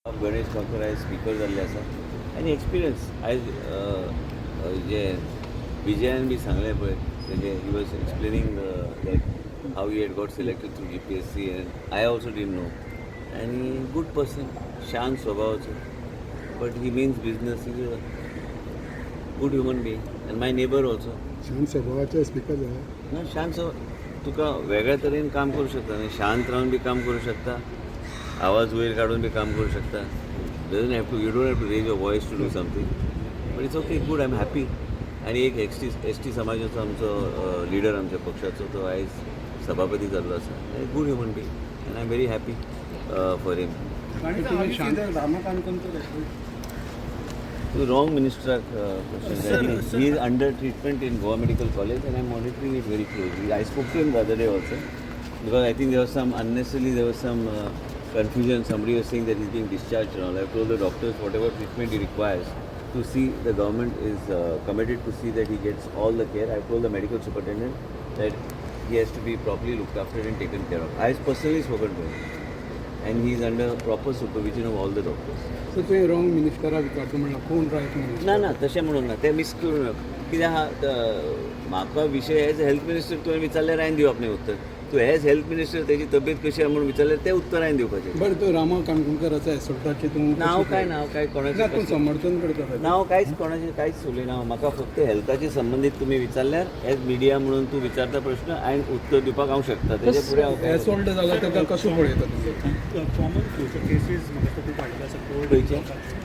गणेश गांवकर आयज स्पिकर जाल्ले आसा आनी एक्सपिरियन्स आयज जे विजयान बी सांगलें पळय तेजे, he was explaining that how he had got selected through GPSC, and I also didn't know. आनी गूड पर्सन, शांत स्वभावाचो, but he means business. Is a good human being and my neighbour also. शांत स्वभावाचे speaker जाला. ना, शांत स्वभाव. तुका वेगळ्या तरेन काम करूं शकता न्ही. शांत रावन बी काम करूं शकता, आवाज वयर काडून बी काम करूं शकता. Doesn't have to you don't have to raise your voice to do something, but it's okay, good, I am happy. आनी एक एस टी समाजाचो आमचो लिडर, आमच्या पक्षाचो, तो आयज सभापती जाल्लो आसा. Good human being and I am very happy for him. तुम्ही शांत रामा काणकोणकर. तूं wrong मिनिस्टराक question. He is under treatment in Goa Medical College and I am monitoring it very closely. I spoke to him the other day also because I think there was some unnecessarily, there was some confusion. Somebody was saying that he's being discharged and all. I've told the doctors whatever treatment he requires to see, the government is committed to see that he gets all the care. I've told the medical superintendent that he has to be properly looked after and taken care of. I have personally spoken to him and he is under proper supervision of all the doctors. So तुवें wrong मिनिस्टरा विचारता म्हणला, कोण right minister? ना ना, तशें म्हणूंक ना. तें मिस करूं नाका. कित्याक आहा, म्हाका विशय एज हेल्थ मिनिस्टर तुवें विचारल्यार हांवें दिवप न्ही उत्तर. तूं एज हेल्थ मिनिस्टर तेजी तब्येत कशी आहा म्हणून विचारल्यार तें उत्तर हांवें दिवपाचें. बरें, तूं रामा काणकोणकराचो एसोल्टाचें तूं नांव काय, नांव काय ना, तूं कोणाचें समर्थन करता ताचें. नांव कांयच, कोणाचें कांयच उलयना हांव. म्हाका फक्त हेल्थाचे संबंदीत तुमी विचारल्यार, एज मिडिया म्हणून तूं विचारता प्रश्न, हांवें उत्तर दिवपाक हांव शकता. तेजे फुडें हांव काय एसोल्ट जाला ताका कसो पळयता तुमी? कॉमन फ्लूचे केसीस म्हाका दिसता खूब वाडिल्ले आसा. खंयचे? कोविड